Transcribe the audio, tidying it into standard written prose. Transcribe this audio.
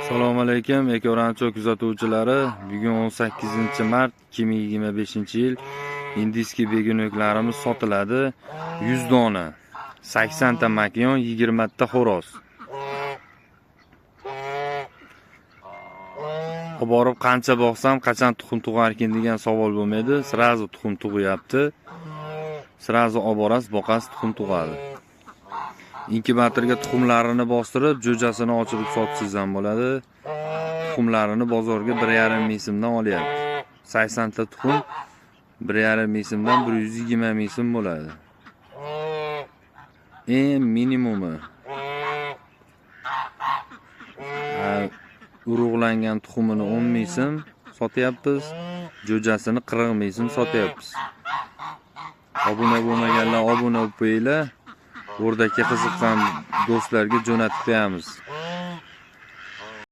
Assalomu alaykum, Ekorancho kuzatuvchilari. Bugun 18-mart 2025-yil. Индийский бегунок larimiz sotiladi. 100 dona. 80 ta makyon, 20 ta xo'roz. Olib borib qancha boqsam, qachon tuxum tug'arkin degan savol bo'lmaydi. Сразу tuxum tug'yapti. Сразу olib borasiz, boqasiz, tuxum tug'adi. Inkubatorga tuxumlarini bostirib, jo'jasini ochirib sotsangiz ham bo'ladi. Tuxumlarini bozorga 1,5 ming so'mdan olyapti. 80 ta tuxum 1,5 ming so'mdan 120 ming so'm bo'ladi. Eng minimumi. Ha, urug'langan tuxumini 10 ming so'm sotyapmiz, jo'jasini 40 ming so'm sotyapmiz. Obuna bo'lmaganlar obuna bo'lib qo'yinglar. O'rdakka qiziqqan do'stlarga jo'natib qo'yamiz.